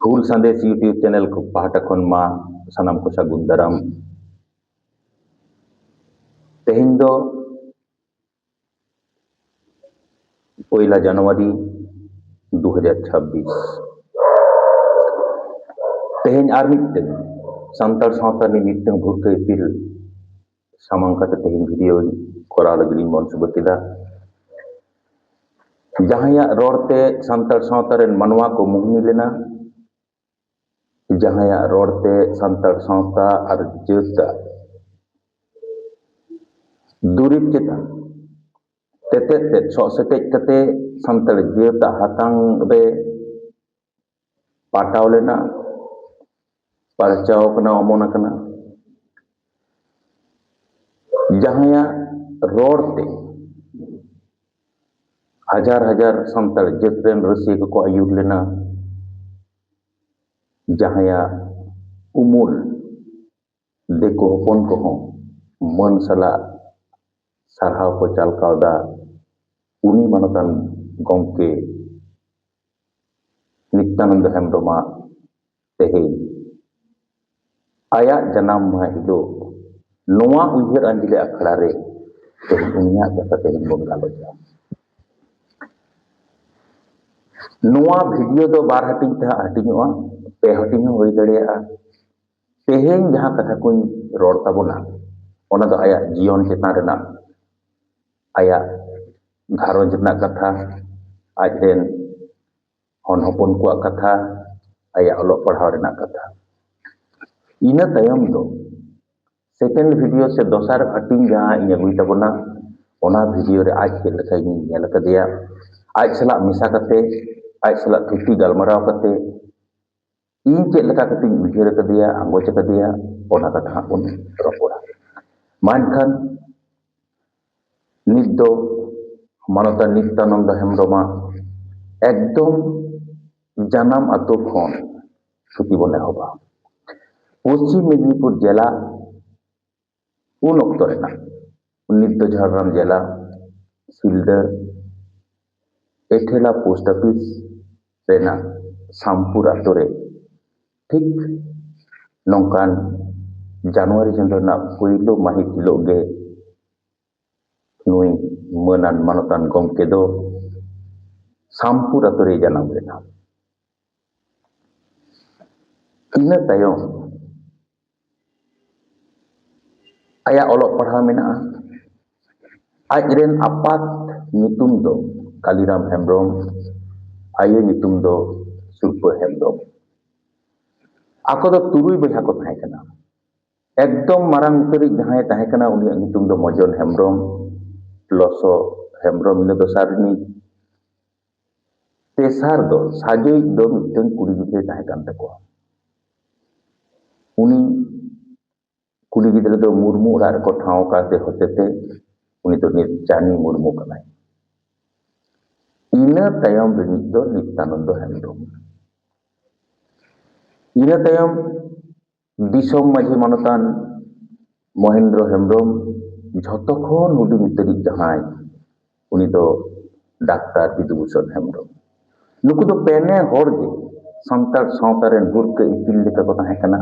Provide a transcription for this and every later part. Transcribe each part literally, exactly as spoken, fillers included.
ᱦᱩᱞ ᱥᱟᱸᱫᱮᱥ YouTube channel ᱠᱚ ᱯᱟᱦᱴᱟ ᱠᱷᱚᱱ ᱢᱟ ᱥᱟᱱᱟᱢ ᱠᱚ ᱥᱟᱹᱜᱩᱱ ᱫᱟᱨᱟᱢ᱾ ᱛᱮᱦᱮᱧ ᱫᱚ ᱯᱚᱭᱞᱟ ᱡᱟᱱᱩᱣᱟᱨᱤ ᱫᱩ ᱦᱟᱡᱟᱨ ᱪᱷᱟᱵᱵᱤᱥ᱾ ᱛᱮᱦᱮᱧ ᱟᱨ ᱢᱤᱫᱴᱟᱝ ᱥᱟᱱᱛᱟᱲ ᱥᱟᱶᱛᱟ ᱨᱤᱱᱤᱡ ᱢᱤᱫᱴᱟᱝ ᱵᱷᱩᱨᱠᱟᱹ ᱤᱯᱤᱞ ᱥᱟᱢᱟᱝ ᱠᱟᱛᱮ ᱛᱮᱦᱮᱧ ᱵᱷᱤᱰᱤᱭᱳ ᱠᱚᱨᱟᱣ ᱞᱟᱹᱜᱤᱫ ᱤᱧ ᱢᱚᱱ ᱥᱩᱵᱟᱹ ᱠᱮᱫᱟ᱾ ᱡᱟᱦᱟᱸᱭᱟᱜ ᱨᱚᱲ ᱛᱮ ᱥᱟᱱᱛᱟᱲ ᱥᱟᱶᱛᱟ ᱨᱮᱱ ᱢᱟᱱᱣᱟ ᱠᱚ ᱢᱩᱦᱱᱤ ᱞᱮᱱᱟ, ᱡᱟᱦᱟᱸᱭᱟᱜ ᱨᱚᱲ ᱛᱮ ᱥᱟᱱᱛᱟᱲ ᱥᱟᱶᱛᱟ ᱟᱨ ᱡᱟᱹᱛᱟᱜ ᱫᱩᱨᱤᱵᱽ ᱪᱮᱛᱟᱱ ᱛᱮᱛᱮᱫ ᱛᱮᱫ ᱥᱚᱜ ᱥᱮᱴᱮᱡ ᱠᱟᱛᱮ ᱥᱟᱱᱛᱟᱲ ᱡᱟᱹᱛᱟᱜ ᱦᱟᱛᱟᱝ ᱨᱮ ᱯᱟᱴᱟᱣ ᱞᱮᱱᱟ, ᱯᱟᱨᱪᱟᱣ ᱠᱟᱱᱟ, ᱚᱢᱚᱱ ᱟᱠᱟᱱᱟ᱾ ᱡᱟᱦᱟᱸᱭᱟᱜ ᱨᱚᱲ ᱛᱮ ᱦᱟᱡᱟᱨ ᱦᱟᱡᱟᱨ ᱥᱟᱱᱛᱟᱲ ᱡᱟᱹᱛ ᱨᱮᱱ ᱨᱟᱹᱥᱤᱭᱟᱹ ᱠᱚᱠᱚ ᱟᱹᱭᱩᱨ ᱞᱮᱱᱟ, ᱡᱟᱦᱟᱸᱭᱟᱜ ᱩᱢᱩᱞ ᱫᱤᱠᱩ ᱦᱚᱯᱚᱱ ᱠᱚᱦᱚᱸ ᱢᱟᱹᱱ ᱥᱟᱞᱟᱜ ᱥᱟᱨᱦᱟᱣ ᱠᱚ ᱪᱟᱞ ᱠᱟᱣᱫᱟ, ᱩᱱᱤ ᱢᱟᱱᱚᱛᱟᱱ ᱜᱚᱢᱠᱮ ᱱᱤᱛᱭᱟᱱᱚᱱᱫᱚ ᱦᱮᱢᱵᱨᱚᱢᱟᱜ ᱛᱮᱦᱮᱧ ᱟᱭᱟᱜ ᱡᱟᱱᱟᱢ ᱢᱟᱦᱟ ᱦᱤᱞᱳᱜ ᱱᱚᱣᱟ ᱩᱭᱦᱟᱹᱨ ᱟᱸᱡᱽᱞᱮ ᱟᱠᱷᱲᱟ ᱨᱮ ᱛᱮᱦᱮᱧ ᱩᱱᱤᱭᱟᱜ ᱠᱟᱛᱷᱟ ᱛᱮᱦᱮᱧ ᱵᱚᱱ ᱜᱟᱞᱚᱪᱟ᱾ ᱱᱚᱣᱟ ᱵᱷᱤᱰᱤᱭᱳ ᱫᱚ ᱵᱟᱨ ᱦᱟᱹᱴᱤᱧ ᱛᱮ ᱦᱟᱸᱜ ᱦᱟᱹᱴᱤᱧᱚᱜᱼᱟ, ᱯᱮ ᱦᱟᱹᱴᱤᱧ ᱦᱚᱸ ᱦᱩᱭ ᱫᱟᱲᱮᱭᱟᱜᱼᱟ᱾ ᱛᱮᱦᱮᱧ ᱡᱟᱦᱟᱸ ᱠᱟᱛᱷᱟ ᱠᱚᱧ ᱨᱚᱲ ᱛᱟᱵᱚᱱᱟ, ᱚᱱᱟ ᱫᱚ ᱟᱭᱟᱜ ᱡᱤᱭᱚᱱ ᱪᱮᱛᱟᱱ ᱨᱮᱱᱟᱜ, ᱟᱭᱟᱜ ᱜᱷᱟᱨᱚᱸᱡᱽ ᱨᱮᱱᱟᱜ ᱠᱟᱛᱷᱟ, ᱟᱡ ᱨᱮᱱ ᱦᱚᱱ ᱦᱚᱯᱚᱱ ᱠᱚᱣᱟᱜ ᱠᱟᱛᱷᱟ, ᱟᱭᱟᱜ ᱚᱞᱚᱜ ᱯᱟᱲᱦᱟᱣ ᱨᱮᱱᱟᱜ ᱠᱟᱛᱷᱟ᱾ ᱤᱱᱟᱹ ᱛᱟᱭᱚᱢ ᱫᱚ ᱥᱮᱠᱮᱱᱰ ᱵᱷᱤᱰᱤᱭᱳ ᱥᱮ ᱫᱚᱥᱟᱨ ᱦᱟᱹᱴᱤᱧ ᱡᱟᱦᱟᱸ ᱤᱧ ᱟᱹᱜᱩᱭ ᱛᱟᱵᱚᱱᱟ, ᱚᱱᱟ ᱵᱷᱤᱰᱤᱭᱳ ᱨᱮ ᱟᱡ ᱪᱮᱫ ᱞᱮᱠᱟ ᱤᱧ ᱧᱮᱞ ᱟᱠᱟᱫᱮᱭᱟ, ᱟᱡ ᱥᱟᱞᱟᱜ ᱢᱮᱥᱟ ᱠᱟᱛᱮ, ᱟᱡ ᱥᱟᱞᱟᱜ ᱛᱷᱩᱛᱤ ᱜᱟᱞᱢᱟᱨᱟᱣ ᱠᱟᱛᱮ, ᱤᱧ ᱪᱮᱫ ᱞᱮᱠᱟ ᱠᱟᱛᱮᱧ ᱩᱭᱦᱟᱹᱨ ᱟᱠᱟᱫᱮᱭᱟ, ᱟᱸᱜᱚᱪ ᱟᱠᱟᱫᱮᱭᱟ, ᱚᱱᱟ ᱠᱟᱛᱷᱟ ᱦᱟᱸᱜ ᱵᱚᱱ ᱨᱚᱯᱚᱲᱟ᱾ ᱢᱟ ᱮᱱᱠᱷᱟᱱ ᱱᱤᱛ ᱫᱚ ᱢᱟᱱᱚᱛᱟᱱ ᱱᱤᱛᱭᱟᱱᱚᱱᱫᱚ ᱦᱮᱢᱵᱨᱚᱢᱟᱜ ᱮᱠᱫᱚᱢ ᱡᱟᱱᱟᱢ ᱟᱛᱳ ᱠᱷᱚᱱ ᱛᱷᱩᱛᱤ ᱵᱚᱱ ᱮᱦᱚᱵᱟ᱾ ᱯᱚᱥᱪᱤᱢ ᱢᱮᱫᱽᱱᱤᱯᱩᱨ ᱡᱮᱞᱟ, ᱩᱱ ᱚᱠᱛᱚ ᱨᱮᱱᱟᱜ, ᱱᱤᱛ ᱫᱚ ᱡᱷᱟᱲᱜᱨᱟᱢ ᱡᱮᱞᱟ, ᱥᱤᱞᱫᱟᱹ ᱮᱴᱷᱮᱞᱟ ᱯᱳᱥᱴ ᱚᱯᱷᱤᱥ ᱨᱮᱱᱟᱜ ᱥᱟᱢᱯᱩᱨ ᱟᱛᱳ ᱨᱮ ᱴᱷᱤᱠ ᱱᱚᱝᱠᱟᱱ ᱡᱟᱱᱩᱣᱟᱨᱤ ᱪᱟᱸᱫᱳ ᱨᱮᱱᱟᱜ ᱯᱳᱭᱞᱳ ᱢᱟᱹᱦᱤᱛ ᱦᱤᱞᱳᱜ ᱜᱮ ᱱᱩᱭ ᱢᱟᱹᱱᱟᱱ ᱢᱟᱱᱚᱛᱟᱱ ᱜᱚᱢᱠᱮ ᱫᱚ ᱥᱟᱢᱯᱩᱨ ᱟᱛᱳ ᱨᱮᱭ ᱡᱟᱱᱟᱢ ᱞᱮᱱᱟ᱾ ᱤᱱᱟᱹ ᱛᱟᱭᱚᱢ ᱟᱭᱟᱜ ᱚᱞᱚᱜ ᱯᱟᱲᱦᱟᱣ ᱢᱮᱱᱟᱜᱼᱟ᱾ ᱟᱡ ᱨᱮᱱ ᱟᱯᱟᱛ ᱧᱩᱛᱩᱢ ᱫᱚ ᱠᱟᱞᱤᱨᱟᱢ ᱦᱮᱢᱵᱨᱚᱢ, ᱟᱭᱳ ᱧᱩᱛᱩᱢ ᱫᱚ ᱥᱩᱨᱯᱟᱹ ᱦᱮᱢᱵᱨᱚᱢ᱾ ᱟᱠᱚ ᱫᱚ ᱛᱩᱨᱩᱭ ᱵᱚᱭᱦᱟ ᱠᱚ ᱛᱟᱦᱮᱸ ᱠᱟᱱᱟ᱾ ᱮᱠᱫᱚᱢ ᱢᱟᱨᱟᱝ ᱩᱛᱟᱹᱨᱤᱡ ᱡᱟᱦᱟᱸᱭ ᱛᱟᱦᱮᱸ ᱠᱟᱱᱟ, ᱩᱱᱤᱭᱟᱜ ᱧᱩᱛᱩᱢ ᱫᱚ ᱢᱚᱡᱚᱱ ᱦᱮᱢᱵᱨᱚᱢ, ᱞᱚᱥᱚ ᱦᱮᱢᱵᱨᱚᱢ, ᱤᱱᱟᱹ ᱫᱚᱥᱟᱨ ᱨᱤᱱᱤᱡ᱾ ᱛᱮᱥᱟᱨ ᱫᱚ ᱥᱟᱡᱚᱭᱤᱡ ᱫᱚ ᱢᱤᱫᱴᱟᱝ ᱠᱩᱲᱤ ᱜᱤᱫᱽᱨᱟᱹᱭ ᱛᱟᱦᱮᱸ ᱠᱟᱱ ᱛᱟᱠᱚᱣᱟ᱾ ᱩᱱᱤ ᱠᱩᱲᱤ ᱜᱤᱫᱽᱨᱟᱹ ᱫᱚ ᱢᱩᱨᱢᱩ ᱚᱲᱟᱜ ᱨᱮᱠᱚ ᱴᱷᱟᱶ ᱟᱠᱟᱫᱮ ᱦᱚᱛᱮᱛᱮ ᱩᱱᱤ ᱫᱚ ᱱᱤᱛ ᱪᱟᱱᱤ ᱢᱩᱨᱢᱩ ᱠᱟᱱᱟᱭ᱾ ᱤᱱᱟᱹ ᱛᱟᱭᱚᱢ ᱨᱤᱱᱤᱡ ᱫᱚ ᱱᱤᱛᱭᱟᱱᱚᱱᱫᱚ ᱦᱮᱢᱵᱨᱚᱢ᱾ ᱤᱱᱟᱹ ᱛᱟᱭᱚᱢ ᱫᱤᱥᱚᱢ ᱢᱟᱹᱡᱷᱤ ᱢᱟᱱᱚᱛᱟᱱ ᱢᱚᱦᱮᱱᱫᱨᱚ ᱦᱮᱢᱵᱨᱚᱢ, ᱡᱷᱚᱛᱚ ᱠᱷᱚᱱ ᱦᱩᱰᱤᱧ ᱩᱛᱟᱹᱨᱤᱡ ᱡᱟᱦᱟᱸᱭ, ᱩᱱᱤ ᱫᱚ ᱰᱟᱠᱛᱟᱨ ᱵᱤᱫᱩᱵᱷᱩᱥᱚᱱ ᱦᱮᱢᱵᱨᱚᱢ᱾ ᱱᱩᱠᱩ ᱫᱚ ᱯᱮᱱᱮ ᱦᱚᱲ ᱜᱮ ᱥᱟᱱᱛᱟᱲ ᱥᱟᱶᱛᱟ ᱨᱮᱱ ᱦᱩᱨᱠᱟᱹ ᱤᱯᱤᱞ ᱞᱮᱠᱟ ᱠᱚ ᱛᱟᱦᱮᱸ ᱠᱟᱱᱟ᱾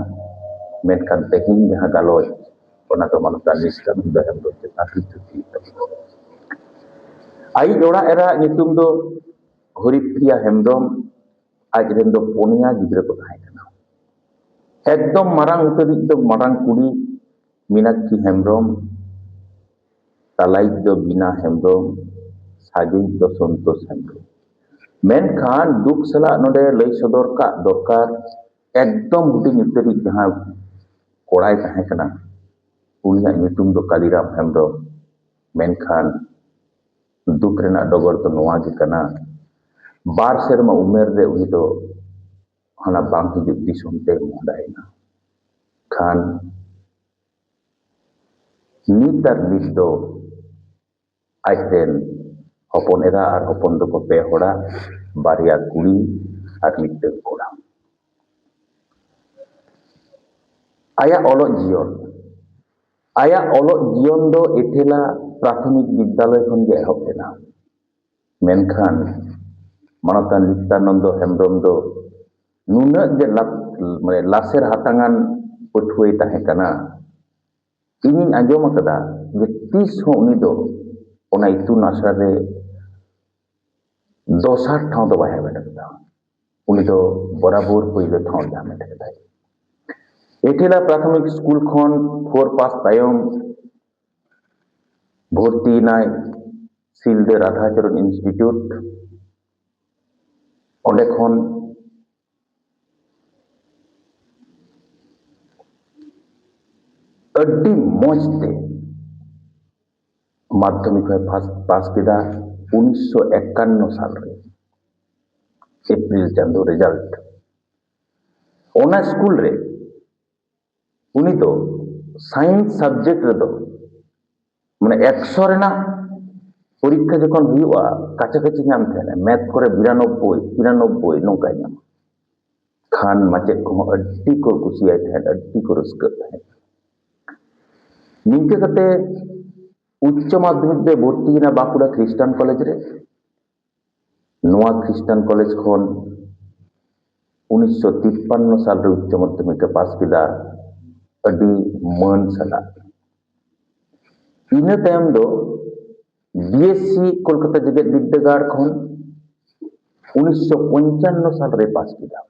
ᱢᱮᱱᱠᱷᱟᱱ ᱛᱮᱦᱮᱧ ᱡᱟᱦᱟᱸ ᱜᱟᱞᱚᱪ, ᱚᱱᱟ ᱫᱚ ᱢᱟᱱᱚᱛᱟᱱ ᱱᱤᱥᱠᱟᱱᱫᱟ ᱦᱮᱢᱵᱨᱚᱢ ᱪᱮᱛᱟᱱ ᱨᱮ ᱛᱷᱩᱛᱤ ᱛᱟᱵᱚᱱᱟ᱾ ᱟᱭᱤᱡ ᱚᱲᱟᱜ ᱮᱨᱟ ᱧᱩᱛᱩᱢ ᱫᱚ ᱦᱚᱨᱤᱯᱨᱤᱭᱟ ᱦᱮᱢᱵᱨᱚᱢ, ᱟᱡ ᱨᱮᱱ ᱫᱚ ᱯᱩᱱᱭᱟ ᱜᱤᱫᱽᱨᱟᱹ ᱠᱚ ᱛᱟᱦᱮᱸ ᱠᱟᱱᱟ᱾ ᱮᱠᱫᱚᱢ ᱢᱟᱨᱟᱝ ᱩᱛᱟᱹᱨᱤᱡ ᱫᱚ ᱢᱟᱨᱟᱝ ᱠᱩᱲᱤ ᱢᱤᱱᱟᱠᱠᱷᱤ ᱦᱮᱢᱵᱨᱚᱢ, ᱛᱟᱞᱟᱭᱤᱡ ᱫᱚ ᱵᱤᱱᱟ ᱦᱮᱢᱵᱨᱚᱢ, ᱥᱟᱡᱚᱭᱤᱡ ᱫᱚ ᱥᱚᱱᱛᱳᱥ ᱦᱮᱢᱵᱨᱚᱢ᱾ ᱢᱮᱱᱠᱷᱟᱱ ᱫᱩᱠ ᱥᱟᱞᱟᱜ ᱱᱚᱰᱮ ᱞᱟᱹᱭ ᱥᱚᱫᱚᱨ ᱠᱟᱜ ᱫᱚᱨᱠᱟᱨ, ᱮᱠᱫᱚᱢ ᱦᱩᱰᱤᱧ ᱩᱛᱟᱹᱨᱤᱡ ᱡᱟᱦᱟᱸ ᱠᱚᱲᱟᱭ ᱛᱟᱦᱮᱸ ᱠᱟᱱᱟ, ᱩᱱᱤᱭᱟᱜ ᱧᱩᱛᱩᱢ ᱫᱚ ᱠᱟᱞᱤᱨᱟᱢ ᱦᱮᱢᱵᱨᱚᱢ᱾ ᱢᱮᱱᱠᱷᱟᱱ ᱫᱩᱠ ᱨᱮᱱᱟᱜ ᱰᱚᱜᱚᱨ ᱫᱚ ᱱᱚᱣᱟ ᱜᱮ ᱠᱟᱱᱟ, ᱵᱟᱨ ᱥᱮᱨᱢᱟ ᱩᱢᱮᱨ ᱨᱮ ᱩᱱᱤ ᱫᱚ ᱦᱟᱱᱟ ᱵᱟᱝ ᱦᱤᱡᱩᱜ ᱫᱤᱥᱚᱢ ᱛᱮ ᱢᱚᱦᱰᱟᱭᱮᱱᱟ᱾ ᱠᱷᱟᱱ ᱱᱤᱛ ᱟᱨ ᱱᱤᱛ ᱫᱚ ᱟᱡ ᱨᱮᱱ ᱦᱚᱯᱚᱱ ᱮᱨᱟ ᱟᱨ ᱦᱚᱯᱚᱱ ᱫᱚᱠᱚ ᱯᱮ ᱦᱚᱲᱟ, ᱵᱟᱨᱭᱟ ᱠᱩᱲᱤ ᱟᱨ ᱢᱤᱫᱴᱟᱝ ᱠᱚᱲᱟ᱾ ᱟᱭᱟᱜ ᱚᱞᱚᱜ ᱡᱤᱭᱚᱱ, ᱟᱭᱟᱜ ᱚᱞᱚᱜ ᱡᱤᱭᱚᱱ ᱫᱚ ᱮᱴᱷᱮᱞᱟ ᱯᱨᱟᱛᱷᱚᱢᱤᱠ ᱵᱤᱫᱽᱫᱟᱞᱚᱭ ᱠᱷᱚᱱ ᱜᱮ ᱮᱦᱚᱵ ᱞᱮᱱᱟ᱾ ᱢᱮᱱᱠᱷᱟᱱ ᱢᱟᱱᱚᱛᱟᱱ ᱱᱤᱛᱭᱟᱱᱚᱱᱫᱚ ᱦᱮᱢᱵᱨᱚᱢ ᱫᱚ ᱱᱩᱱᱟᱹᱜ ᱜᱮ ᱞᱟᱛ-, ᱢᱟᱱᱮ ᱞᱟᱥᱮᱨ ᱦᱟᱛᱟᱝᱟᱱ ᱯᱟᱹᱴᱷᱩᱣᱟᱹᱭ ᱛᱟᱦᱮᱸ ᱠᱟᱱᱟ᱾ ᱤᱧᱤᱧ ᱟᱸᱡᱚᱢ ᱟᱠᱟᱫᱟ ᱡᱮ ᱛᱤᱥ ᱦᱚᱸ ᱩᱱᱤ ᱫᱚ ᱚᱱᱟ ᱤᱛᱩᱱ ᱟᱥᱲᱟ ᱨᱮ ᱫᱚᱥᱟᱨ ᱴᱷᱟᱶ ᱫᱚ ᱵᱟᱭ ᱦᱟᱢᱮᱴ ᱟᱠᱟᱫᱟ᱾ ᱩᱱᱤ ᱫᱚ ᱵᱚᱨᱟᱵᱚᱨ ᱯᱳᱭᱞᱳ ᱴᱷᱟᱶ ᱜᱮ ᱦᱟᱢᱮᱴ ᱟᱠᱟᱫᱟᱭ᱾ ᱮᱴᱷᱮᱞᱟ ᱯᱨᱟᱛᱷᱚᱢᱤᱠ ᱥᱠᱩᱞ ᱠᱷᱚᱱ ᱯᱷᱳᱨ ᱯᱟᱥ ᱛᱟᱭᱚᱢ ᱵᱷᱚᱨᱛᱤᱭᱮᱱᱟᱭ ᱥᱤᱞᱫᱟᱹ ᱨᱟᱫᱷᱟᱪᱚᱨᱚᱱ ᱤᱱᱥᱴᱤᱴᱤᱭᱩᱴ᱾ ᱚᱸᱰᱮ ᱠᱷᱚᱱ ᱟᱹᱰᱤ ᱢᱚᱡᱽ ᱛᱮ ᱢᱟᱫᱽᱫᱷᱚᱢᱤᱠ ᱦᱚᱸᱭ ᱯᱟᱥ, ᱯᱟᱥ ᱠᱮᱫᱟ ᱩᱱᱤᱥᱥᱚ ᱮᱠᱟᱱᱱᱚ ᱥᱟᱞ ᱨᱮ, ᱮᱯᱨᱤᱞ ᱪᱟᱸᱫᱳ ᱨᱮᱡᱟᱞᱴ᱾ ᱚᱱᱟ ᱥᱠᱩᱞ ᱨᱮ ᱩᱱᱤ ᱫᱚ ᱥᱟᱭᱮᱱᱥ ᱥᱟᱵᱡᱮᱠᱴ ᱨᱮᱫᱚ, ᱢᱟᱱᱮ ᱮᱠᱥᱚ ᱨᱮᱱᱟᱜ ᱯᱚᱨᱤᱠᱠᱷᱟ ᱡᱚᱠᱷᱚᱱ ᱦᱩᱭᱩᱜᱼᱟ, ᱠᱟᱪᱷᱟ ᱠᱟᱪᱷᱤ ᱧᱟᱢ ᱛᱟᱦᱮᱱᱟ, ᱢᱮᱛᱷ ᱠᱚᱨᱮ ᱵᱤᱨᱟᱱᱚᱵᱵᱳᱭ, ᱛᱤᱨᱟᱱᱚᱵᱵᱳᱭ ᱱᱚᱝᱠᱟᱭ ᱧᱟᱢᱟ᱾ ᱠᱷᱟᱱ ᱢᱟᱪᱮᱫ ᱠᱚᱦᱚᱸ ᱟᱹᱰᱤ ᱠᱚ ᱠᱩᱥᱤᱭᱟᱭ ᱛᱟᱦᱮᱸᱫ, ᱟᱹᱰᱤ ᱠᱚ ᱨᱟᱹᱥᱠᱟᱹᱜ ᱛᱟᱦᱮᱸᱫ᱾ ᱱᱤᱝᱠᱟᱹ ᱠᱟᱛᱮ ᱩᱪᱪᱚ ᱢᱟᱫᱽᱫᱷᱚᱢᱤᱠ ᱨᱮ ᱵᱷᱚᱨᱛᱤᱭᱮᱱᱟ ᱵᱟᱸᱠᱩᱲᱟ ᱠᱷᱨᱤᱥᱴᱟᱱ ᱠᱚᱞᱮᱡᱽ ᱨᱮ᱾ ᱱᱚᱣᱟ ᱠᱷᱨᱤᱥᱴᱟᱱ ᱠᱚᱞᱮᱡᱽ ᱠᱷᱚᱱ ᱩᱱᱤᱥᱥᱚ ᱛᱤᱯᱯᱟᱱᱱᱚ ᱥᱟᱞ ᱨᱮ ᱩᱪᱪᱚ ᱢᱟᱫᱽᱫᱷᱚᱢᱤᱠ ᱮ ᱯᱟᱥ ᱠᱮᱫᱟ ᱟᱹᱰᱤ ᱢᱟᱹᱱ ᱥᱟᱞᱟᱜ᱾ ᱤᱱᱟᱹ ᱛᱟᱭᱚᱢ ᱫᱚ ᱵᱤᱮᱥᱥᱤ ᱠᱳᱞᱠᱟᱛᱟ ᱡᱮᱜᱮᱛ ᱵᱤᱨᱫᱟᱹᱜᱟᱲ ᱠᱷᱚᱱ ᱩᱱᱤᱥᱥᱚ ᱯᱚᱧᱪᱟᱱᱱᱚ ᱥᱟᱞ ᱨᱮ ᱯᱟᱥ ᱠᱮᱫᱟ᱾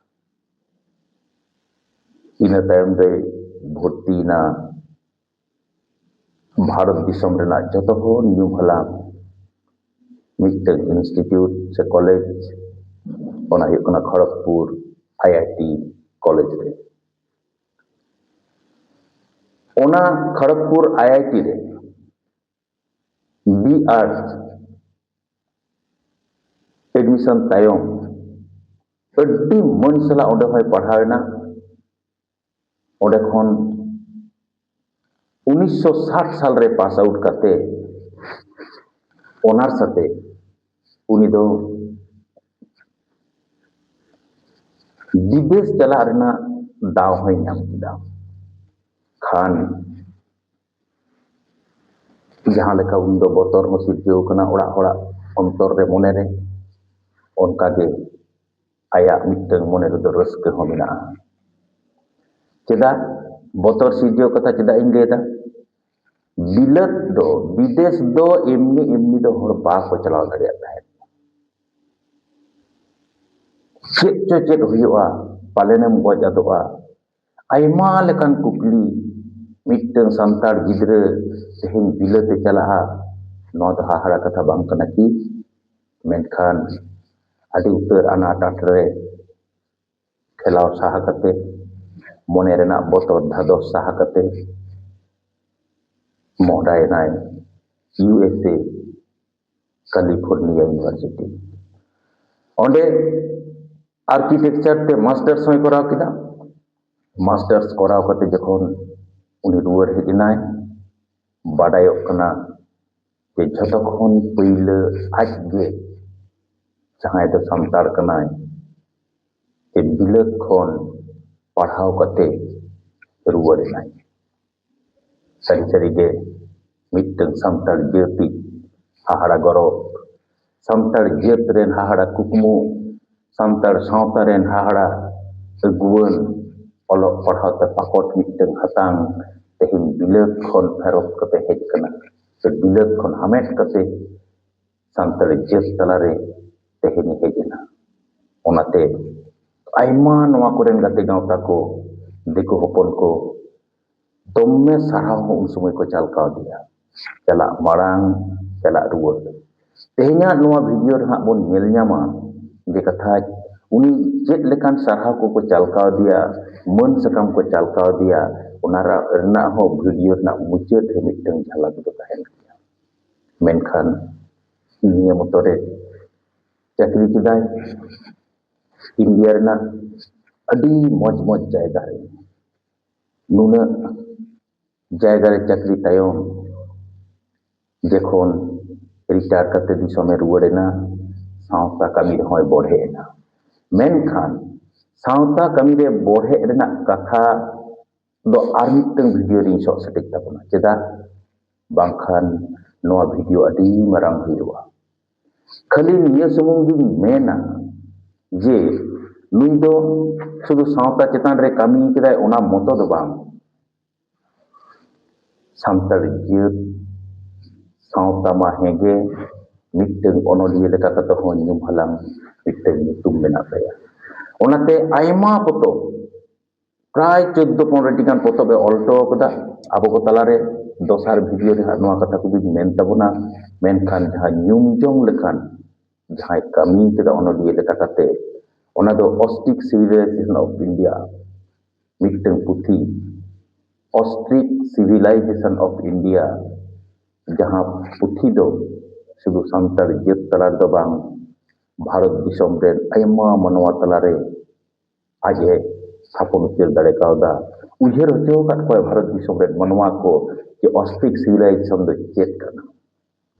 ᱤᱱᱟᱹ ᱛᱟᱭᱚᱢ ᱨᱮ ᱵᱷᱚᱨᱛᱤᱭᱮᱱᱟ ᱵᱷᱟᱨᱚᱛ ᱫᱤᱥᱚᱢ ᱨᱮᱱᱟᱜ ᱡᱚᱛᱚ ᱠᱷᱚᱱ ᱧᱩᱢ ᱦᱟᱞᱟᱝ ᱢᱤᱫᱴᱟᱝ ᱤᱱᱥᱴᱤᱴᱤᱭᱩᱴ ᱥᱮ ᱠᱚᱞᱮᱡᱽ, ᱚᱱᱟ ᱦᱩᱭᱩᱜ ᱠᱟᱱᱟ ᱠᱷᱚᱲᱚᱜᱽᱯᱩᱨ ᱟᱭᱟᱭᱴᱤ ᱠᱚᱞᱮᱡᱽ ᱨᱮ᱾ ᱚᱱᱟ ᱠᱷᱚᱲᱚᱜᱽᱯᱩᱨ ᱟᱭᱟᱭᱴᱤ ᱨᱮ ᱵᱤ ᱟᱨᱴᱥ ᱮᱰᱢᱤᱥᱚᱱ ᱛᱟᱭᱚᱢ ᱟᱹᱰᱤ ᱢᱟᱹᱱ ᱥᱟᱞᱟᱜ ᱚᱸᱰᱮ ᱦᱚᱸᱭ ᱯᱟᱲᱦᱟᱣ ᱮᱱᱟ᱾ ᱚᱸᱰᱮ ᱠᱷᱚᱱ ᱩᱱᱤᱥᱥᱚ ᱥᱟᱴ ᱥᱟᱞ ᱨᱮ ᱯᱟᱥ ᱟᱣᱩᱴ ᱠᱟᱛᱮ ᱚᱱᱟᱨᱥ ᱟᱛᱮ ᱩᱱᱤ ᱫᱚ ᱵᱤᱫᱮᱥ ᱪᱟᱞᱟᱜ ᱨᱮᱱᱟᱜ ᱫᱟᱣ ᱦᱚᱸᱭ ᱧᱟᱢ ᱠᱮᱫᱟ᱾ ᱠᱷᱟᱱ ᱡᱟᱦᱟᱸ ᱞᱮᱠᱟ ᱩᱱᱫᱚ ᱵᱚᱛᱚᱨ ᱦᱚᱸ ᱥᱤᱨᱡᱟᱹᱣ ᱠᱟᱱᱟ ᱚᱲᱟᱜ ᱦᱚᱲᱟᱜ ᱚᱱᱛᱚᱨ ᱨᱮ, ᱢᱚᱱᱮ ᱨᱮ, ᱚᱱᱠᱟᱜᱮ ᱟᱭᱟᱜ ᱢᱤᱫᱴᱟᱝ ᱢᱚᱱᱮ ᱨᱮᱫᱚ ᱨᱟᱹᱥᱠᱟᱹ ᱦᱚᱸ ᱢᱮᱱᱟᱜᱼᱟ᱾ ᱪᱮᱫᱟᱜ ᱵᱚᱛᱚᱨ ᱥᱤᱨᱡᱟᱹᱣ ᱠᱟᱛᱷᱟ ᱪᱮᱫᱟᱜ ᱤᱧ ᱞᱟᱹᱭᱫᱟ? ᱵᱤᱞᱟᱹᱛ ᱫᱚ, ᱵᱤᱫᱮᱥ ᱫᱚ ᱮᱢᱱᱤ ᱮᱢᱱᱤ ᱫᱚ ᱦᱚᱲ ᱵᱟᱠᱚ ᱪᱟᱞᱟᱣ ᱫᱟᱲᱮᱭᱟᱜ ᱛᱟᱦᱮᱸᱫ᱾ ᱪᱮᱫ ᱪᱚ ᱪᱮᱫ ᱦᱩᱭᱩᱜᱼᱟ, ᱯᱟᱞᱮᱱᱮᱢ ᱜᱚᱡ ᱟᱫᱚᱜᱼᱟ, ᱟᱭᱢᱟ ᱞᱮᱠᱟᱱ ᱠᱩᱠᱞᱤ᱾ ᱢᱤᱫᱴᱟᱝ ᱥᱟᱱᱛᱟᱲ ᱜᱤᱫᱽᱨᱟᱹ ᱛᱮᱦᱮᱧ ᱵᱤᱞᱟᱹᱛ ᱮ ᱪᱟᱞᱟᱜᱼᱟ, ᱱᱚᱣᱟ ᱫᱚ ᱦᱟᱦᱟᱲᱟ ᱠᱟᱛᱷᱟ ᱵᱟᱝ ᱠᱟᱱᱟ ᱠᱤ? ᱢᱮᱱᱠᱷᱟᱱ ᱟᱹᱰᱤ ᱩᱛᱟᱹᱨ ᱟᱱᱟᱴ ᱟᱱᱟᱴ ᱨᱮ ᱴᱷᱮᱞᱟᱣ ᱥᱟᱦᱟ ᱠᱟᱛᱮ, ᱢᱚᱱᱮ ᱨᱮᱱᱟᱜ ᱵᱚᱛᱚᱨ ᱫᱷᱟᱫᱚᱥ ᱥᱟᱦᱟ ᱠᱟᱛᱮ ᱢᱚᱦᱰᱟᱭᱮᱱᱟᱭ ᱤᱭᱩ ᱮᱥ ᱮ ᱠᱟᱞᱤᱯᱷᱳᱨᱱᱤᱭᱟ ᱤᱭᱩᱱᱤᱵᱷᱟᱨᱥᱤᱴᱤ᱾ ᱚᱸᱰᱮ ᱟᱨᱠᱤᱴᱮᱠᱪᱟᱨ ᱛᱮ ᱢᱟᱥᱴᱟᱨᱥ ᱦᱚᱸᱭ ᱠᱚᱨᱟᱣ ᱠᱮᱫᱟ᱾ ᱢᱟᱥᱴᱟᱨᱥ ᱠᱚᱨᱟᱣ ᱠᱟᱛᱮ ᱡᱚᱠᱷᱚᱱ ᱩᱱᱤ ᱨᱩᱣᱟᱹᱲ ᱦᱮᱡ ᱮᱱᱟᱭ, ᱵᱟᱰᱟᱭᱚᱜ ᱠᱟᱱᱟ ᱡᱮ ᱡᱷᱚᱛᱚ ᱠᱷᱚᱱ ᱯᱟᱹᱭᱞᱟᱹ ᱟᱡ ᱜᱮ, ᱡᱟᱦᱟᱸᱭ ᱫᱚ ᱥᱟᱱᱛᱟᱲ ᱠᱟᱱᱟᱭ, ᱡᱮ ᱵᱤᱞᱟᱹᱛ ᱠᱷᱚᱱ ᱯᱟᱲᱦᱟᱣ ᱠᱟᱛᱮ ᱨᱩᱣᱟᱹᱲ ᱮᱱᱟᱭ᱾ ᱥᱟᱹᱨᱤ ᱥᱟᱹᱨᱤ ᱜᱮ ᱢᱤᱫᱴᱟᱝ ᱥᱟᱱᱛᱟᱲ ᱡᱟᱹᱛᱤ ᱦᱟᱦᱟᱲᱟ ᱜᱚᱨᱚᱵᱽ, ᱥᱟᱱᱛᱟᱲ ᱡᱟᱹᱛ ᱨᱮᱱ ᱦᱟᱦᱟᱲᱟ ᱠᱩᱠᱢᱩ, ᱥᱟᱱᱛᱟᱲ ᱥᱟᱶᱛᱟ ᱨᱮᱱ ᱦᱟᱦᱟᱲᱟ ᱟᱹᱜᱩᱣᱟᱹᱱ, ᱚᱞᱚᱜ ᱯᱟᱲᱦᱟᱣ ᱛᱮ ᱯᱟᱠᱚᱴ ᱢᱤᱫᱴᱟᱝ ᱦᱟᱛᱟᱝ ᱛᱮᱦᱮᱧ ᱵᱤᱞᱟᱹᱛ ᱠᱷᱚᱱ ᱯᱷᱮᱨᱚᱛ ᱠᱟᱛᱮ ᱦᱮᱡ ᱟᱠᱟᱱᱟ, ᱥᱮ ᱵᱤᱞᱟᱹᱛ ᱠᱷᱚᱱ ᱦᱟᱢᱮᱴ ᱠᱟᱛᱮ ᱥᱟᱱᱛᱟᱲ ᱡᱟᱹᱛ ᱛᱟᱞᱟᱨᱮ ᱛᱮᱦᱮᱧ ᱦᱮᱡ ᱮᱱᱟ᱾ ᱚᱱᱟᱛᱮ ᱟᱭᱢᱟ ᱱᱚᱣᱟ ᱠᱚᱨᱮᱱ ᱜᱟᱛᱮ ᱜᱟᱶᱛᱟ ᱠᱚ, ᱫᱤᱠᱩ ᱦᱚᱯᱚᱱ ᱠᱚ, ᱫᱚᱢᱮ ᱥᱟᱨᱦᱟᱣ ᱦᱚᱸ ᱩᱱ ᱥᱚᱢᱚᱭ ᱠᱚ ᱪᱟᱞ ᱠᱟᱣᱫᱮᱭᱟ᱾ ᱪᱟᱞᱟᱜ ᱢᱟᱲᱟᱝ, ᱪᱟᱞᱟᱜ ᱨᱩᱣᱟᱹᱲ᱾ ᱛᱮᱦᱮᱧᱟᱜ ᱱᱚᱣᱟ ᱵᱷᱤᱰᱤᱭᱳ ᱨᱮ ᱦᱟᱸᱜ ᱵᱚᱱ ᱧᱮᱞ ᱧᱟᱢᱟ ᱡᱮ ᱠᱟᱛᱷᱟ ᱩᱱᱤ ᱪᱮᱫ ᱞᱮᱠᱟᱱ ᱥᱟᱨᱦᱟᱣ ᱠᱚᱠᱚ ᱪᱟᱞ ᱠᱟᱣᱫᱮᱭᱟ, ᱢᱟᱹᱱ ᱥᱟᱠᱟᱢ ᱠᱚ ᱪᱟᱞ ᱠᱟᱣᱫᱮᱭᱟ, ᱚᱱᱟ ᱨᱟ-, ᱨᱮᱱᱟᱜ ᱦᱚᱸ ᱵᱷᱤᱰᱤᱭᱳ ᱨᱮᱱᱟᱜ ᱢᱩᱪᱟᱹᱫ ᱨᱮ ᱢᱤᱫᱴᱟᱝ ᱡᱷᱟᱞᱟᱠ ᱫᱚ ᱛᱟᱦᱮᱱ ᱜᱮᱭᱟ᱾ ᱢᱮᱱᱠᱷᱟᱱ ᱱᱤᱭᱟᱹ ᱢᱚᱛᱚ ᱨᱮ ᱪᱟᱹᱠᱨᱤ ᱠᱮᱫᱟᱭ ᱤᱱᱰᱤᱭᱟ ᱨᱮᱱᱟᱜ ᱟᱹᱰᱤ ᱢᱚᱡᱽ ᱢᱚᱡᱽ ᱡᱟᱭᱜᱟ ᱨᱮ᱾ ᱱᱩᱱᱟᱹᱜ ᱡᱟᱭᱜᱟ ᱨᱮ ᱪᱟᱹᱠᱨᱤ ᱛᱟᱭᱚᱢ ᱡᱚᱠᱷᱚᱱ ᱨᱤᱴᱟᱭᱟᱨ ᱠᱟᱛᱮ ᱫᱤᱥᱚᱢᱮ ᱨᱩᱣᱟᱹᱲ ᱮᱱᱟ, ᱥᱟᱶᱛᱟ ᱠᱟᱹᱢᱤ ᱨᱮᱦᱚᱸᱭ ᱵᱚᱲᱦᱮ ᱮᱱᱟ᱾ ᱢᱮᱱᱠᱷᱟᱱ ᱥᱟᱶᱛᱟ ᱠᱟᱹᱢᱤ ᱨᱮ ᱵᱚᱲᱦᱮ ᱨᱮᱱᱟᱜ ᱠᱟᱛᱷᱟ ᱫᱚ ᱟᱨ ᱢᱤᱫᱴᱟᱝ ᱵᱷᱤᱰᱤᱭᱳ ᱨᱤᱧ ᱥᱚᱜ ᱥᱮᱴᱮᱡ ᱛᱟᱵᱚᱱᱟ᱾ ᱪᱮᱫᱟᱜ? ᱵᱟᱝᱠᱷᱟᱱ ᱱᱚᱣᱟ ᱵᱷᱤᱰᱤᱭᱳ ᱟᱹᱰᱤ ᱢᱟᱨᱟᱝ ᱦᱩᱭᱩᱜᱼᱟ᱾ ᱠᱷᱟᱹᱞᱤ ᱱᱤᱭᱟᱹ ᱥᱩᱢᱩᱝ ᱜᱤᱧ ᱢᱮᱱᱟ, ᱡᱮ ᱱᱩᱭ ᱫᱚ ᱥᱩᱫᱷᱩ ᱥᱟᱶᱛᱟ ᱪᱮᱛᱟᱱ ᱨᱮ ᱠᱟᱹᱢᱤ ᱠᱮᱫᱟᱭ, ᱚᱱᱟ ᱢᱚᱛᱚ ᱫᱚ ᱵᱟᱝ᱾ ᱥᱟᱱᱛᱟᱲ ᱡᱟᱹᱛ ᱥᱟᱶᱛᱟ ᱢᱟ ᱦᱮᱸᱜᱮ, ᱢᱤᱫᱴᱟᱝ ᱚᱱᱚᱞᱤᱭᱟᱹ ᱞᱮᱠᱟ ᱠᱟᱛᱮ ᱦᱚᱸ ᱧᱩᱢ ᱦᱟᱞᱟᱝ ᱢᱤᱫᱴᱟᱝ ᱧᱩᱛᱩᱢ ᱢᱮᱱᱟᱜ ᱛᱟᱭᱟ᱾ ᱚᱱᱟᱛᱮ ᱟᱭᱢᱟ ᱯᱚᱛᱚᱵ, ᱯᱨᱟᱭ ᱪᱳᱫᱫᱳ ᱯᱚᱱᱨᱚ ᱴᱤ ᱜᱟᱱ ᱯᱚᱛᱚᱵ ᱮ ᱚᱞ ᱦᱚᱴᱚ ᱟᱠᱟᱫᱟ᱾ ᱟᱵᱚ ᱠᱚ ᱛᱟᱞᱟᱨᱮ ᱫᱚᱥᱟᱨ ᱵᱷᱤᱰᱤᱭᱳ ᱨᱮ ᱦᱟᱸᱜ ᱱᱚᱣᱟ ᱠᱟᱛᱷᱟ ᱠᱚᱫᱚᱧ ᱢᱮᱱ ᱛᱟᱵᱚᱱᱟ, ᱢᱮᱱᱠᱷᱟᱱ ᱡᱟᱦᱟᱸ ᱧᱩᱢ ᱡᱚᱝ ᱞᱮᱠᱟᱱ ᱡᱟᱦᱟᱸᱭ ᱠᱟᱹᱢᱤ ᱠᱮᱫᱟ ᱚᱱᱚᱞᱤᱭᱟᱹ ᱞᱮᱠᱟ ᱠᱟᱛᱮ, ᱚᱱᱟ ᱫᱚ Ostrich Civilization of India ᱢᱤᱫᱴᱟᱝ ᱯᱩᱛᱷᱤ, Ostrich Civilization of India, ᱡᱟᱦᱟᱸ ᱯᱩᱛᱷᱤ ᱫᱚ ᱥᱩᱫᱷᱩ ᱥᱟᱱᱛᱟᱲ ᱡᱟᱹᱛ ᱛᱟᱞᱟ ᱨᱮᱫᱚ ᱵᱟᱝ, ᱵᱷᱟᱨᱚᱛ ᱫᱤᱥᱚᱢ ᱨᱮᱱ ᱟᱭᱢᱟ ᱢᱟᱱᱣᱟ ᱛᱟᱞᱟᱨᱮ ᱟᱡ ᱮ ᱛᱷᱟᱯᱚᱱ ᱩᱛᱟᱹᱨ ᱫᱟᱲᱮ ᱠᱟᱣᱫᱟ, ᱩᱭᱦᱟᱹᱨ ᱦᱚᱪᱚ ᱟᱠᱟᱫ ᱠᱚᱣᱟᱭ ᱵᱷᱟᱨᱚᱛ ᱫᱤᱥᱚᱢ ᱨᱮᱱ ᱢᱟᱱᱣᱟ ᱠᱚ ᱡᱮ Ostrich Civilization ᱫᱚ ᱪᱮᱫ ᱠᱟᱱᱟ᱾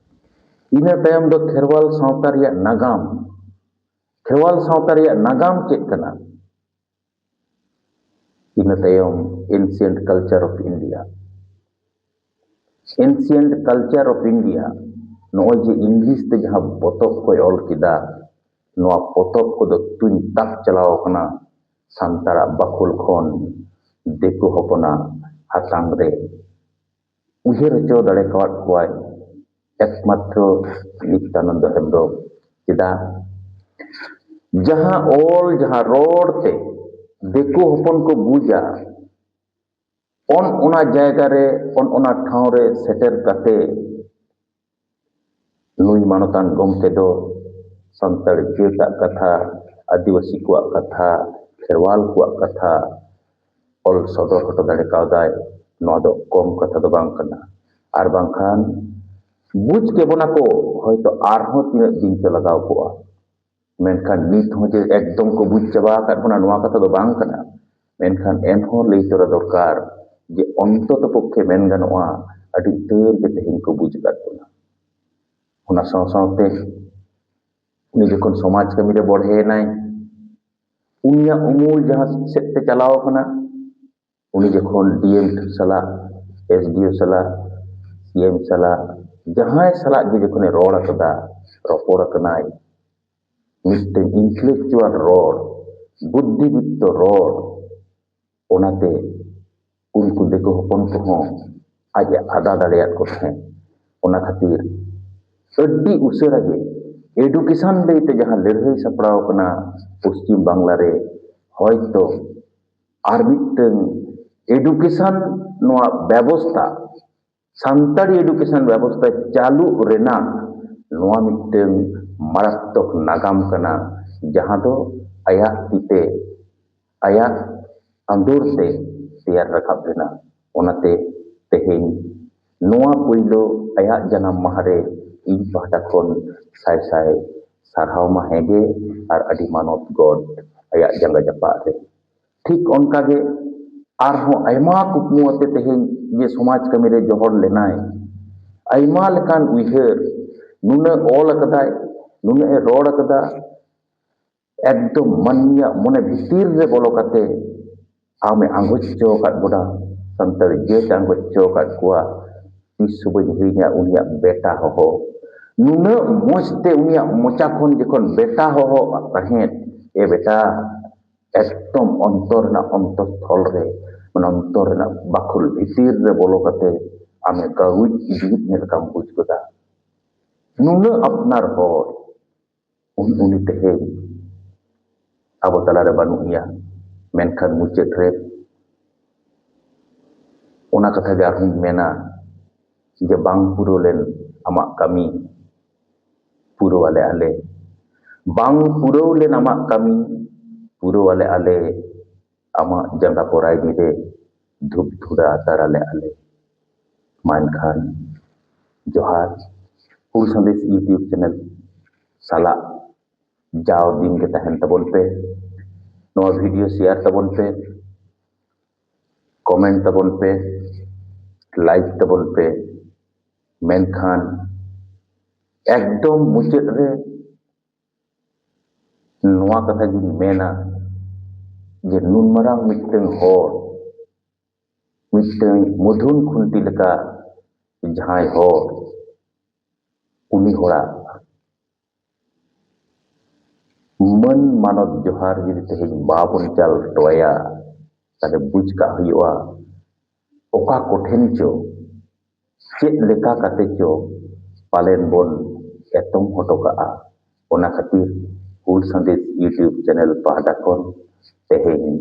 ᱤᱱᱟᱹ ᱛᱟᱭᱚᱢ ᱫᱚ ᱠᱷᱮᱨᱣᱟᱞ ᱥᱟᱶᱛᱟ ᱨᱮᱭᱟᱜ ᱱᱟᱜᱟᱢ, ᱠᱷᱮᱨᱣᱟᱞ ᱥᱟᱶᱛᱟ ᱨᱮᱭᱟᱜ ᱱᱟᱜᱟᱢ ᱪᱮᱫ ᱠᱟᱱᱟ᱾ ᱤᱱᱟᱹ ᱛᱟᱭᱚᱢ Ancient Culture of India, Ancient Culture of India, ᱱᱚᱜᱼᱚᱭ ᱡᱮ ᱤᱝᱞᱤᱥ ᱛᱮ ᱡᱟᱦᱟᱸ ᱯᱚᱛᱚᱵ ᱠᱚᱭ ᱚᱞ ᱠᱮᱫᱟ, ᱱᱚᱣᱟ ᱯᱚᱛᱚᱵ ᱠᱚᱫᱚ ᱛᱩᱧ ᱛᱟᱵ ᱪᱟᱞᱟᱣ ᱟᱠᱟᱱᱟ ᱥᱟᱱᱛᱟᱲᱟᱜ ᱵᱟᱠᱷᱳᱞ ᱠᱷᱚᱱ ᱫᱤᱠᱩ ᱦᱚᱯᱚᱱᱟᱜ ᱦᱟᱛᱟᱝ ᱨᱮ᱾ ᱩᱭᱦᱟᱹᱨ ᱦᱚᱪᱚ ᱫᱟᱲᱮ ᱠᱟᱣᱟᱫ ᱠᱚᱣᱟᱭ ᱮᱠᱢᱟᱛᱨᱚ ᱱᱤᱛᱭᱟᱱᱚᱱᱫᱚ ᱦᱮᱢᱵᱨᱚᱢ᱾ ᱪᱮᱫᱟᱜ? ᱡᱟᱦᱟᱸ ᱚᱞ, ᱡᱟᱦᱟᱸ ᱨᱚᱲ ᱛᱮ ᱫᱤᱠᱩ ᱦᱚᱯᱚᱱ ᱠᱚ ᱵᱩᱡᱟ, ᱚᱱ ᱚᱱᱟ ᱡᱟᱭᱜᱟ ᱨᱮ, ᱚᱱ ᱚᱱᱟ ᱴᱷᱟᱶ ᱨᱮ ᱥᱮᱴᱮᱨ ᱠᱟᱛᱮ ᱱᱩᱭ ᱢᱟᱱᱚᱛᱟᱱ ᱜᱚᱢᱠᱮ ᱫᱚ ᱥᱟᱱᱛᱟᱲ ᱡᱟᱹᱛᱟᱜ ᱠᱟᱛᱷᱟ, ᱟᱹᱫᱤᱵᱟᱹᱥᱤ ᱠᱚᱣᱟᱜ ᱠᱟᱛᱷᱟ, ᱠᱷᱮᱨᱣᱟᱞ ᱠᱚᱣᱟᱜ ᱠᱟᱛᱷᱟ ᱚᱞ ᱥᱚᱫᱚᱨ ᱦᱚᱴᱚ ᱫᱟᱲᱮ ᱠᱟᱣᱫᱟᱭ᱾ ᱱᱚᱣᱟ ᱫᱚ ᱠᱚᱢ ᱠᱟᱛᱷᱟ ᱫᱚ ᱵᱟᱝ ᱠᱟᱱᱟ᱾ ᱟᱨ ᱵᱟᱝᱠᱷᱟᱱ ᱵᱩᱡᱽ ᱠᱮᱵᱚᱱᱟ ᱠᱚ ᱦᱚᱭᱛᱚ ᱟᱨᱦᱚᱸ ᱛᱤᱱᱟᱹᱜ ᱫᱤᱱ ᱪᱚ ᱞᱟᱜᱟᱣ ᱠᱚᱜᱼᱟ, ᱢᱮᱱᱠᱷᱟᱱ ᱱᱤᱛ ᱦᱚᱸ ᱡᱮ ᱮᱠᱫᱚᱢ ᱠᱚ ᱵᱩᱡᱽ ᱪᱟᱵᱟ ᱟᱠᱟᱫ ᱵᱚᱱᱟ, ᱱᱚᱣᱟ ᱠᱟᱛᱷᱟ ᱫᱚ ᱵᱟᱝ ᱠᱟᱱᱟ᱾ ᱢᱮᱱᱠᱷᱟᱱ ᱮᱱᱦᱚᱸ ᱞᱟᱹᱭ ᱛᱚᱨᱟ ᱫᱚᱨᱠᱟᱨ ᱡᱮ ᱚᱱᱛᱚᱛᱚ ᱯᱚᱠᱠᱷᱮ ᱢᱮᱱ ᱜᱟᱱᱚᱜᱼᱟ, ᱟᱹᱰᱤ ᱩᱛᱟᱹᱨ ᱜᱮ ᱛᱮᱦᱮᱧ ᱠᱚ ᱵᱩᱡᱽ ᱟᱠᱟᱫ ᱵᱚᱱᱟ᱾ ᱚᱱᱟ ᱥᱟᱶ ᱥᱟᱶᱛᱮ ᱩᱱᱤ ᱡᱚᱠᱷᱚᱱ ᱥᱚᱢᱟᱡᱽ ᱠᱟᱹᱢᱤ ᱨᱮ ᱵᱚᱲᱦᱮ ᱮᱱᱟᱭ, ᱩᱱᱤᱭᱟᱜ ᱩᱢᱩᱞ ᱡᱟᱦᱟᱸ ᱥᱮᱫ ᱛᱮ ᱪᱟᱞᱟᱣ ᱟᱠᱟᱱᱟ, ᱩᱱᱤ ᱡᱚᱠᱷᱚᱱ ᱰᱤ ᱮᱢ ᱥᱟᱞᱟᱜ, ᱮᱥ ᱰᱤ ᱳ ᱥᱟᱞᱟᱜ, ᱥᱤ ᱮᱢ ᱥᱟᱞᱟᱜ, ᱡᱟᱦᱟᱸᱭ ᱥᱟᱞᱟᱜ ᱜᱮ ᱡᱚᱠᱷᱚᱱᱮ ᱨᱚᱲ ᱟᱠᱟᱫᱟ, ᱨᱚᱯᱚᱲ ᱟᱠᱟᱱᱟᱭ, ᱢᱤᱫᱴᱮᱱ ᱤᱱᱴᱮᱞᱮᱠᱪᱩᱣᱟᱞ ᱨᱚᱲ, ᱵᱩᱫᱽᱫᱷᱤᱫᱤᱯᱛᱚ ᱨᱚᱲ, ᱚᱱᱟᱛᱮ ᱩᱱᱠᱩ ᱫᱤᱠᱩ ᱦᱚᱯᱚᱱ ᱠᱚᱦᱚᱸ ᱟᱡ ᱮ ᱟᱫᱟ ᱫᱟᱲᱮᱭᱟᱫ ᱠᱚ ᱛᱟᱦᱮᱸᱫ᱾ ᱚᱱᱟ ᱠᱷᱟᱹᱛᱤᱨ ᱟᱹᱰᱤ ᱩᱥᱟᱹᱨᱟ ᱜᱮ ᱮᱰᱩᱠᱮᱥᱚᱱ ᱞᱟᱹᱭᱛᱮ ᱡᱟᱦᱟᱸ ᱞᱟᱹᱲᱦᱟᱹᱭ ᱥᱟᱯᱲᱟᱣ ᱠᱟᱱᱟ ᱯᱚᱥᱪᱤᱢ ᱵᱟᱝᱞᱟ ᱨᱮ, ᱦᱚᱭᱛᱚ ᱟᱨ ᱢᱤᱫᱴᱟᱝ ᱮᱰᱩᱠᱮᱥᱚᱱ ᱱᱚᱣᱟ ᱵᱮᱵᱚᱥᱛᱷᱟ, ᱥᱟᱱᱛᱟᱲᱤ ᱮᱰᱩᱠᱮᱥᱚᱱ ᱵᱮᱵᱚᱥᱛᱷᱟ ᱪᱟᱹᱞᱩ ᱨᱮᱱᱟᱜ ᱱᱚᱣᱟ ᱢᱤᱫᱴᱟᱝ ᱢᱟᱨᱟᱛᱛᱚᱠ ᱱᱟᱜᱟᱢ ᱠᱟᱱᱟ, ᱡᱟᱦᱟᱸ ᱫᱚ ᱟᱭᱟᱜ ᱛᱤᱛᱮ, ᱟᱭᱟᱜ ᱟᱸᱫᱳᱲ ᱛᱮ ᱛᱮᱭᱟᱨ ᱨᱟᱠᱟᱵ ᱞᱮᱱᱟ᱾ ᱚᱱᱟᱛᱮ ᱛᱮᱦᱮᱧ ᱱᱚᱣᱟ ᱯᱳᱭᱞᱳ ᱟᱭᱟᱜ ᱡᱟᱱᱟᱢ ᱢᱟᱦᱟ ᱨᱮ ᱤᱧ ᱯᱟᱦᱴᱟ ᱠᱷᱚᱱ ᱥᱟᱭ ᱥᱟᱭ ᱥᱟᱨᱦᱟᱣ ᱢᱟ ᱦᱮᱸᱜᱮ, ᱟᱨ ᱟᱹᱰᱤ ᱢᱟᱱᱚᱛ ᱜᱚᱰ ᱟᱭᱟᱜ ᱡᱟᱸᱜᱟ ᱡᱟᱯᱟᱜ ᱨᱮ᱾ ᱴᱷᱤᱠ ᱚᱱᱠᱟ ᱜᱮ ᱟᱨᱦᱚᱸ ᱟᱭᱢᱟ ᱠᱩᱠᱢᱩ ᱟᱛᱮ ᱛᱮᱦᱮᱧ ᱡᱮ ᱥᱚᱢᱟᱡᱽ ᱠᱟᱹᱢᱤ ᱨᱮ ᱡᱚᱦᱚᱲ ᱞᱮᱱᱟᱭ, ᱟᱭᱢᱟ ᱞᱮᱠᱟᱱ ᱩᱭᱦᱟᱹᱨ, ᱱᱩᱱᱟᱹᱜ ᱚᱞ ᱟᱠᱟᱫᱟᱭ, ᱱᱩᱱᱟᱹᱜ ᱮ ᱨᱚᱲ ᱟᱠᱟᱫᱟ, ᱮᱠᱫᱚᱢ ᱢᱟᱹᱱᱢᱤᱭᱟᱜ ᱢᱚᱱᱮ ᱵᱷᱤᱛᱤᱨ ᱨᱮ ᱵᱚᱞᱚ ᱠᱟᱛᱮ ᱟᱢᱮ ᱟᱸᱜᱚᱪ ᱦᱚᱪᱚ ᱟᱠᱟᱫ ᱵᱚᱱᱟ, ᱥᱟᱱᱛᱟᱲ ᱡᱟᱹᱛ ᱮ ᱟᱸᱜᱚᱪ ᱦᱚᱪᱚ ᱟᱠᱟᱫ ᱠᱚᱣᱟ᱾ ᱛᱤᱥ ᱦᱚᱸ ᱵᱟᱹᱧ ᱦᱤᱲᱤᱧᱟ ᱩᱱᱤᱭᱟᱜ ᱵᱮᱴᱟ ᱦᱚᱦᱚ᱾ ᱱᱩᱱᱟᱹᱜ ᱢᱚᱡᱽ ᱛᱮ ᱩᱱᱤᱭᱟᱜ ᱢᱚᱪᱟ ᱠᱷᱚᱱ ᱡᱚᱠᱷᱚᱱ ᱵᱮᱴᱟ ᱦᱚᱦᱚ ᱛᱟᱦᱮᱸᱫ, "ᱮ ᱵᱮᱴᱟ", ᱮᱠᱫᱚᱢ ᱚᱱᱛᱚᱨ ᱨᱮᱱᱟᱜ ᱚᱱᱛᱚᱨᱛᱷᱚᱞ ᱨᱮ, ᱢᱟᱱᱮ ᱚᱱᱛᱚᱨ ᱨᱮᱱᱟᱜ ᱵᱟᱠᱷᱳᱞ ᱵᱷᱤᱛᱤᱨ ᱨᱮ ᱵᱚᱞᱚ ᱠᱟᱛᱮ ᱟᱢᱮ ᱜᱟᱹᱣᱤᱡ ᱤᱫᱤᱭᱮᱫ ᱢᱮ ᱞᱮᱠᱟᱢ ᱵᱩᱡᱽ ᱜᱚᱫᱟ᱾ ᱱᱩᱱᱟᱹᱜ ᱟᱯᱱᱟᱨ ᱦᱚᱲ, ᱩᱱ-, ᱩᱱᱤ ᱛᱮᱦᱮᱧ ᱟᱵᱚ ᱛᱟᱞᱟᱨᱮ ᱵᱟᱹᱱᱩᱜ ᱮᱭᱟ᱾ ᱢᱮᱱᱠᱷᱟᱱ ᱢᱩᱪᱟᱹᱫ ᱨᱮ ᱚᱱᱟ ᱠᱟᱛᱷᱟ ᱜᱮ ᱟᱨᱦᱚᱸᱧ ᱢᱮᱱᱟ ᱡᱮ ᱵᱟᱝ ᱯᱩᱨᱟᱹᱣ ᱞᱮᱱ ᱟᱢᱟᱜ ᱠᱟᱹᱢᱤ, ᱯᱩᱨᱟᱹᱣ ᱟᱞᱮ ᱟᱞᱮ᱾ ᱵᱟᱝ ᱯᱩᱨᱟᱹᱣ ᱞᱮᱱ ᱟᱢᱟᱜ ᱠᱟᱹᱢᱤ, ᱯᱩᱨᱟᱹᱣ ᱟᱞᱮ ᱟᱞᱮ᱾ ᱟᱢᱟᱜ ᱡᱟᱸᱜᱟ ᱯᱚᱨᱟᱭ ᱨᱮ ᱫᱷᱩᱯ ᱫᱷᱩᱲᱟ ᱟᱛᱟᱨ ᱟᱞᱮ ᱟᱞᱮ᱾ ᱢᱟ ᱮᱱᱠᱷᱟᱱ ᱡᱚᱦᱟᱨ᱾ ᱦᱩᱞ ᱥᱟᱸᱫᱮᱥ YouTube ᱪᱮᱱᱮᱞ ᱥᱟᱞᱟᱜ ᱡᱟᱣ ᱫᱤᱱ ᱜᱮ ᱛᱟᱦᱮᱱ ᱛᱟᱵᱚᱱ ᱯᱮ᱾ ᱱᱚᱣᱟ ᱵᱷᱤᱰᱤᱭᱳ ᱥᱮᱭᱟᱨ ᱛᱟᱵᱚᱱ ᱯᱮ, ᱠᱚᱢᱮᱱᱴ ᱛᱟᱵᱚᱱ ᱯᱮ, ᱞᱟᱭᱤᱠ ᱛᱟᱵᱚᱱ ᱯᱮ᱾ ᱢᱮᱱᱠᱷᱟᱱ ᱮᱠᱫᱚᱢ ᱢᱩᱪᱟᱹᱫ ᱨᱮ ᱱᱚᱣᱟ ᱠᱟᱛᱷᱟ ᱜᱤᱧ ᱢᱮᱱᱟ ᱡᱮ ᱱᱩᱱ ᱢᱟᱨᱟᱝ ᱢᱤᱫᱴᱟᱝ ᱦᱚᱲ, ᱢᱤᱫᱴᱟᱝ ᱢᱚᱫᱷᱩᱱ ᱠᱷᱩᱱᱴᱤ ᱞᱮᱠᱟ ᱡᱟᱦᱟᱸᱭ ᱦᱚᱲ, ᱩᱱᱤ ᱦᱚᱲᱟᱜ ᱢᱟᱹᱱ ᱢᱟᱱᱚᱛ ᱡᱚᱦᱟᱨ ᱡᱩᱫᱤ ᱛᱮᱦᱮᱧ ᱵᱟᱵᱚᱱ ᱪᱟᱞ ᱦᱚᱴᱚᱣᱟᱭᱟ, ᱛᱟᱦᱞᱮ ᱵᱩᱡᱽ ᱠᱟᱜ ᱦᱩᱭᱩᱜᱼᱟ ᱚᱠᱟ ᱠᱚᱴᱷᱮᱱ ᱪᱚ, ᱪᱮᱫ ᱞᱮᱠᱟ ᱠᱟᱛᱮ ᱪᱚ ᱯᱟᱞᱮᱱ ᱵᱚᱱ ᱮᱛᱚᱢ ᱦᱚᱴᱚ ᱠᱟᱜᱼᱟ᱾ ᱚᱱᱟ ᱠᱷᱟᱹᱛᱤᱨ ᱦᱩᱞ ᱥᱟᱸᱫᱮᱥ YouTube ᱪᱮᱱᱮᱞ ᱯᱟᱦᱴᱟ ᱠᱷᱚᱱ ᱛᱮᱦᱮᱧ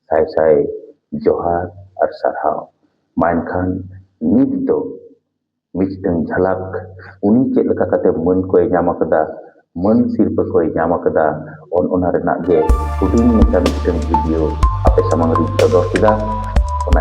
ᱥᱟᱭ ᱥᱟᱭ ᱡᱚᱦᱟᱨ ᱟᱨ ᱥᱟᱨᱦᱟᱣ᱾ ᱢᱟ ᱮᱱᱠᱷᱟᱱ ᱱᱤᱛ ᱫᱚ ᱢᱤᱫᱴᱟᱝ ᱡᱷᱟᱞᱟᱠ, ᱩᱱᱤ ᱪᱮᱫ ᱞᱮᱠᱟ ᱠᱟᱛᱮ ᱢᱟᱹᱱ ᱠᱚᱭ ᱧᱟᱢ ᱟᱠᱟᱫᱟ, ᱢᱟᱹᱱ ᱥᱤᱨᱯᱟᱹ ᱠᱚᱭ ᱧᱟᱢ ᱟᱠᱟᱫᱟ, ᱚᱱ ᱚᱱᱟ ᱨᱮᱱᱟᱜ ᱜᱮ ᱦᱩᱰᱤᱧ ᱢᱟᱪᱷᱟ ᱢᱤᱫᱴᱟᱝ ᱵᱷᱤᱰᱤᱭᱳ ᱟᱯᱮ ᱥᱟᱢᱟᱝ ᱨᱤᱧ ᱥᱚᱫᱚᱨ ᱠᱮᱫᱟ᱾ ᱚᱱᱟ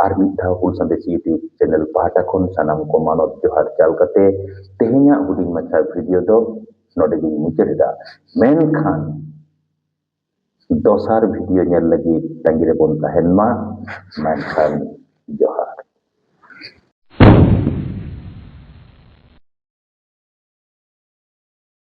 ᱟᱨ ᱢᱤᱫ ᱫᱷᱟᱣ ᱦᱩᱞ ᱥᱟᱸᱫᱮᱥ YouTube ᱪᱮᱱᱮᱞ ᱯᱟᱦᱴᱟ ᱠᱷᱚᱱ ᱥᱟᱱᱟᱢ ᱠᱚ ᱢᱟᱱᱚᱛ ᱡᱚᱦᱟᱨ ᱪᱟᱞ ᱠᱟᱛᱮ ᱛᱮᱦᱮᱧᱟᱜ ᱦᱩᱰᱤᱧ ᱢᱟᱪᱷᱟ ᱵᱷᱤᱰᱤᱭᱳ ᱫᱚ ᱱᱚᱰᱮ ᱜᱤᱧ ᱢᱩᱪᱟᱹᱫ ᱮᱫᱟ᱾ ᱢᱮᱱᱠᱷᱟᱱ ᱫᱚᱥᱟᱨ ᱵᱷᱤᱰᱤᱭᱳ ᱧᱮᱞ ᱞᱟᱹᱜᱤᱫ ᱛᱟᱺᱜᱤ ᱨᱮᱵᱚᱱ ᱛᱟᱦᱮᱱ ᱢᱟ᱾ ᱢᱮᱱᱠᱷᱟᱱ ᱡᱚᱦᱟᱨ᱾